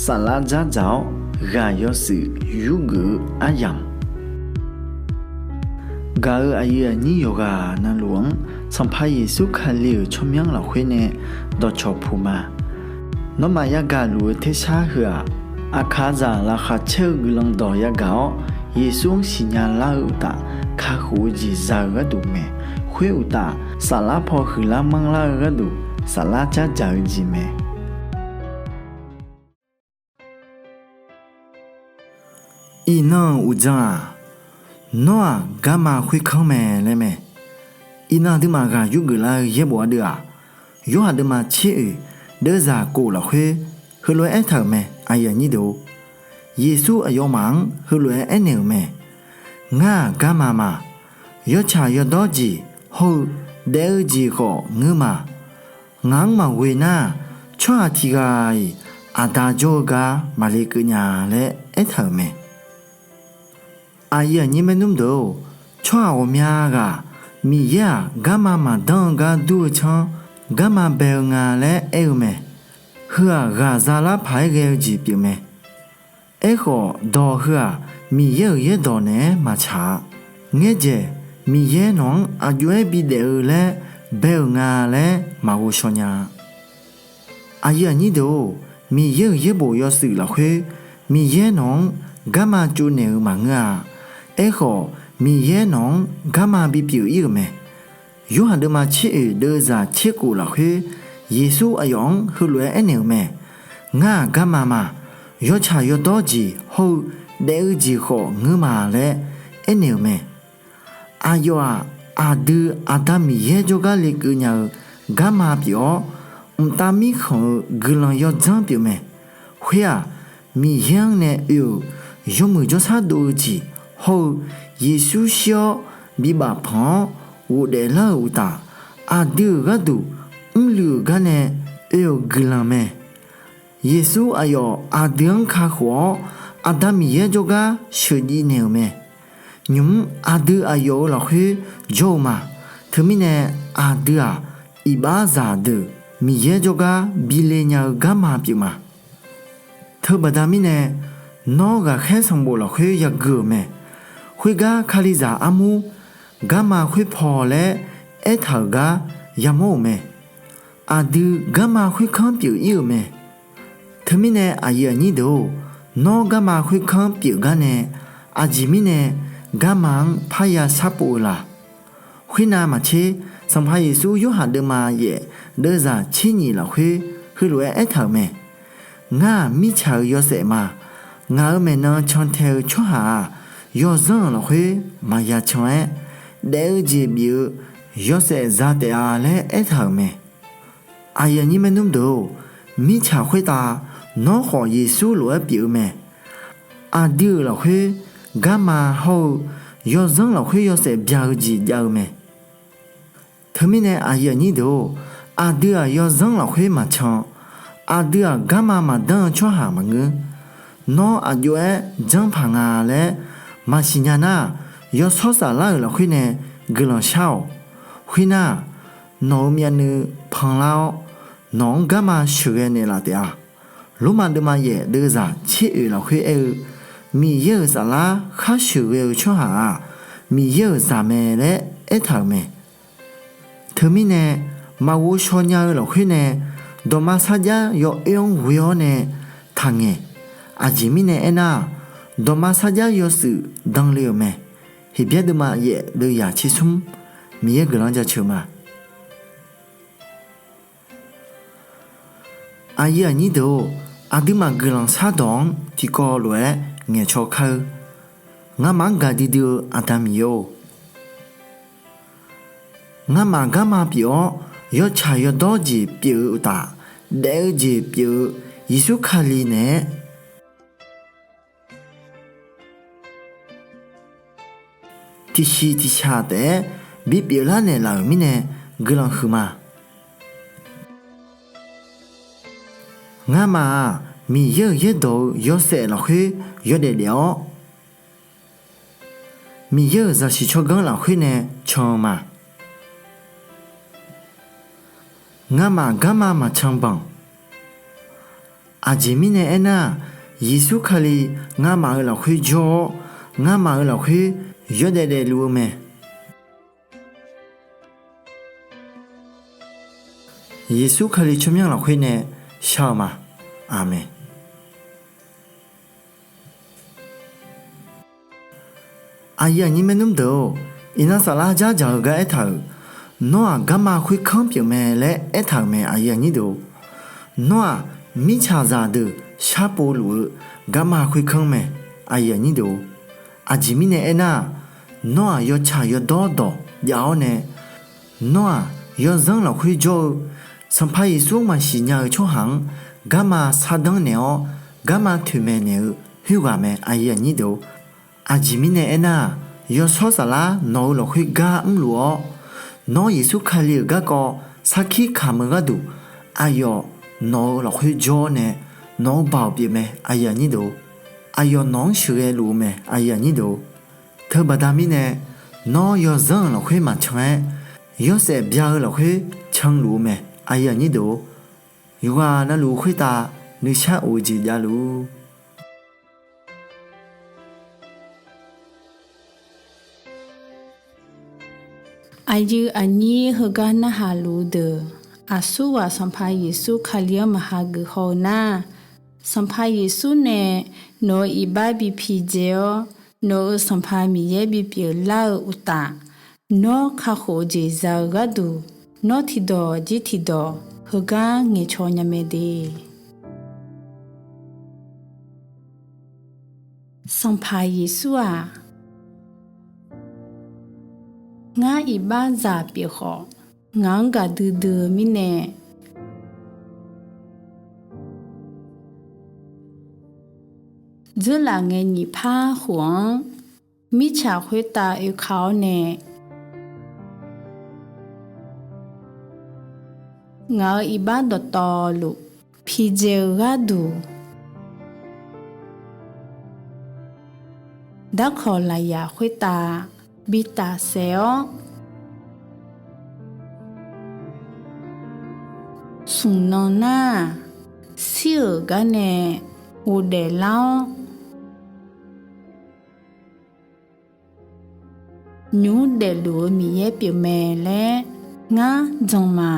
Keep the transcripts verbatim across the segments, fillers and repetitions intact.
Saflar dzardzaq-awr ghaq yawshuif yurgeuf-eu aryamq, gaq-euq aqyuif aqnyir yawqghaq navluf-anr Sanqpaq Yeqsur Kali-euq tsawrmyanr lafkhoer nae dawqcawq puq ma. Nawmaf yagaq luf-eu tersar heu-aq, aqkaqzaq laqkhaq caer-eu guiqlanq dawq yagaq-awr, Yeqsur-anr siqnya lar-eu uqtaf, kakhof-eu jeq za-eu gharduq mae. Khoer uqtaf, saflar paw huiqlar manrlar-eu gharduq, saflar dzardzaq-eu jeq mae. Iqnan-euq uqdzan-aq, Nawr-aq garma khoerkanr mae laer mae. Iqnan aqduimaf ghaq yurgeuf lar-eu yaerbof ardeuv-aq, Yorhaq deuvma tser oeq deuvzaq kof lafkhoer heulof-aer aertaq-euq mae. Yeqsur aqyawfmaf-anr heulof-aer aernaeq-euq mae. Ngar-aq garma ma. Yawtsaq yawdawr jeq hawr-eu daef-eu jeq khawf ngeur ma. Ngaq-anr maqghoe nar-aq, tsawrhaq tiqghaq-iq Aqda jawr-eu gar maqle keuv nya laer aertaq-euq mae. Aqyuif aqnyir maernmr deuq-or, tsawrhaq ghawqmya ghaq Miqyaer-aq garma maqdanr-eu gar dur-eu tsanr, garma bae-eu nga laer aer-eu mae. Heu-aq ghaq zalar paq-aer ghae-eu jeq pyeuf mae. Aerkhawf dawq heu-aq Miqyaer-euq yaerdawq naeq-aer maqtsaq-a. Ngaerdzaeq, Miqyaer nawq-anr aqjox-aer bidaef-eu laer bae-euq nga laer maqghov shaw nya-a. Aqyuif aqnyir deuq-or, Miqyaer-euq yaerbof yawshuif lafkhoer Miqyaer nawq-anr garma tsovnaeq-eu maqngeur-a. Aerkhawf Miqyaer nawq-anr garma bipyeuf ir-euq mae. Yorhaq deuvma tser oeq deuvzaq tser kof lafkhoer Yeqsur aqyawf-anr heulof-aer aernaeq-euq mae. Ngar-aq garma ma. Yawtsaq yawdawr jeq hawr-eu daef-eu jeq khawf ngeur ma laer aernaeq-euq mae. Aqyawf-aq aqdui Aqda Miqyaer jawrgar lekeuv nya-eu garma pyeuf-awr, mqtav mirkhanq-eu guiqlanq yawdzanr pyeuf mae. Khoer-aq Miqyaer-anr nae oe-euq yawmuiq jawrshar dov-eu jeq hawr-eu Yeqsur shir-awr bibaf panq-awr ghofdaef lar-euq uqtaf, aqdui-euq gharduq mrluiv-euq gar nae oe-euq guiqlanq mae. Yeqsur aqyawf aqdui-anr kakhof-awr Aqda Miqyaer jawrgar sheuqdiv naeq-euq mae. Nymq-mr aqdui aqyawf-eu lafkhoer jawr-eu ma. Teumirnae aqdui-aq iqbaxzaq deuq Miqyaer jawrgar bile nya-eu garma pyeuf ma. Teubaqda mirnae nawr ghaqkhaer sanqbof lafkhoer yagui-euq mae. Khoergar Kalizaq armur garma khoer paw laer aertaq-euq gar yamawr-euq mae. Aqdui garma khoerkanr pyeuf ir-euq mae. Teumirnae aqyuif aqnyir deuq-or, nawr garma khoerkanr pyeuf gar nae aqjeq mirnae garma-anr parya sharpov-eu la? Khoernav maqtser, Sanqpaq Yeqsur Yorhaq deuvma yaef deuvzaq tser nyif lafkhoer heulof-aer aertaq-euq mae. Ngar-aq mirtsaq-euq yawshaef ma. Ngaq-euq maeqnan cantae-eu tsawrhaq-aq, yawzanr-euq lafkhoer maqya can-aer, daef-eu jeq bif-eu yawshaef za taef-a laer aertaq-euq mae. Aqyuif aqnyir maernmr deuq-or, mirtsaq khoertav nawr khawf Yeqsur lof-aer pyeuf-eu mae. Aqdui-euq lafkhoer garma hawr-eu yawzanr lafkhoer yawshaef bya-eu jeq jav-eu mae. Teumirnae aqyuif aqnyir deuq-or, aqdui-aq yawzanr lafkhoer maqcan, aqdui-aq garma maqdanr-eu tsawrhaq maqngeur. Nawr aqjox-aer janrpaq nga laer maqsiq nya nar-aq, yawshawr saflar-euq lafkhoer nae guiqlanq shar-awq. Khoernar-aq, nawq-euq myavnuiv panlar-awr, nawq-anr garma sheuqghae naeqlaf taef-a. Lormav deuvma yaef deuvzaq tser oeq lafkhoer aer-eu, Miqyaer-euq saflar khar sheuqghae-eu tsawrhaq-aq, Miqyaer-euq zaq mae laer aertaq-euq mae. Teumirnae, maqghov shaw nya-eu lafkhoer nae dawqma sarjax yawoer-anr ghoe-awr nae taqngaeq. Aqjeq mirnae aernar-aq, dawqma sarjax yawshuif danle-euq mae. Heqbyaer deuvma yaef deuvzaq tser smr. Miqyaer guiqlanq jaceuq ma. Aqyuif aqnyir deuq-or, aqduimaf guiqlanq shardawq-anr tiqkawv lof-aer ngaeqcaw kar-eu. Ngamaf-anr gaqdui dui-eu Aqda Miqyaer-or, ngamaf garma pyeuf-awr yawtsaq yawdawr jeq pyeuf-eu uqtaf, daef-eu jeq pyeuf-eu Yeqsur Kali naeq-aer tiqsiq tiqshaq taef-aer bipyeuf lar naeqlaf-euq mirnae guiqlanq huiqma. Ngamaf-aq Miqyaer-euq yaerdawq-eu yawshaef lafkhoer yawdaef daef-awr, Miqyaer-euq zaqsiq tsawrganr lafkhoer nae can-eu ma. Ngamaf garma maqcan banq. Aqjeq mirnae aernar-aq, Yeqsur Kali ngamaf-euq lafkhoer jawr-awr, ngamaf-euq lafkhoer yawdaef daefluf-eu mae. Yeqsur Kali tsawrmyanr lafkhoer nae shar-eu ma. Aqmeq. Aqyuif aqnyir maernmr deuq-or, iqnan saflar jardzaq-eu gar aertaq-euq, Nawr-aq garma khoerkanr pyeufmae laer aertaq-euq mae. Nawr-aq mirtsaqzaq deuq sharpov luf-eu garma khoerkanr mae. Aqjeq mirnae aernar-aq, Nawr-aq yawtsaq yawdawr dawq jav-awr nae, Nawr-aq yawzanr lafkhoer jawr-eu Sanqpaq Yeqsur maqsiq nya-eu tsawrhaq-anr garma sardanr naeq-awr, garma toeqmaeq naeq-eu khoerghaq mae. Aqjeq mirnae aernar-aq, Yawshawr Saflar nawq-eu lafkhoer gar mrluf-awr, Nawr Yeqsur Kali-euq garkawv sarkir kamq-eu gharduq, aqyawf nawq-eu lafkhoer jawr-awr nae nawq-eu baoq pyeufmae. Aqyawf nawq-anr sheuqghae luf-eu mae. Teubaqda mirnae, Nawr yawzanr-euq lafkhoer maqcan-aer, yawshaef bya-eu lafkhoer canluf-eu mae. Yawqghaq navluf khoertav nuishar of-eu jeq javluf-ur. Aqyuif aqnyir heugar narhaq luf-eu deuq, aqsurghaq Sanqpaq Yeqsur Kali-anr maqha geuf haw-eu nar, Sanqpaq Yeqsur nae nawq-euq iqbax bi pidzae-awr, nawq-euq Sanqpaq Miqyaer bipyeuf lar-eu uqtaf, nawr kakhof-eu jeq za-eu gharduq, nawr tiqdawq jir tiqdawq heugar ngaeqcaw nya mae de. Sanqpaq Yeqsur-aq, ngar iqbaxzaq pyeuf khawf, ngaq-anr gaqdui dui-eu mirnae, dzeurlaf ngae nyiq par khof-anr mirtsaq khoertav oeka-awr nae, ngaq-euq iqbax dawqtawvluf pidzae-eu gharduq, darkawq lafyaq khoertav bi tafsaef-awr, smq nan nar-aq, shir-euq gar nae ghofdaef lar-awr, nymq mr daefluf-eu Miqyaer pyeufmae laer ngar jan ma.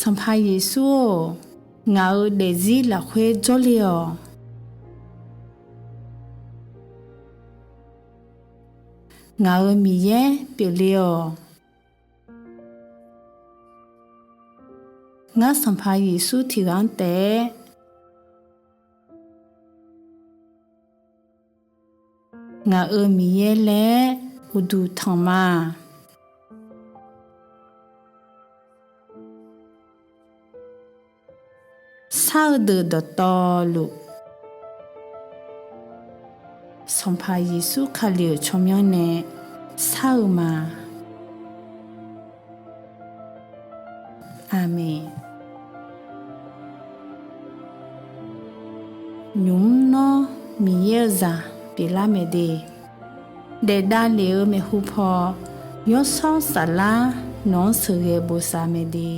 Sanqpaq Yeqsur-or, ngaq-euq daefzir lafkhoer jawrle-awq. Ngaq-euq Miqyaer pyeufle-awq. Ngar Sanqpaq Yeqsur tiqghaq-anr taef-aer ngaq-euq Miqyaer laer uqduq tanq ma. Shar-eu deuq dawqtawvluf, Sanqpaq Yeqsur Kali-euq tsawrmyanr nae shar-eu ma. Aqmeq. Nymq mr nawr Miqyaer-eu zaq pyeuflar mae de. Daef davlef-eu maeqhu paw, Yawshawr Saflar nawq-anr sheuqghae bosav mae de.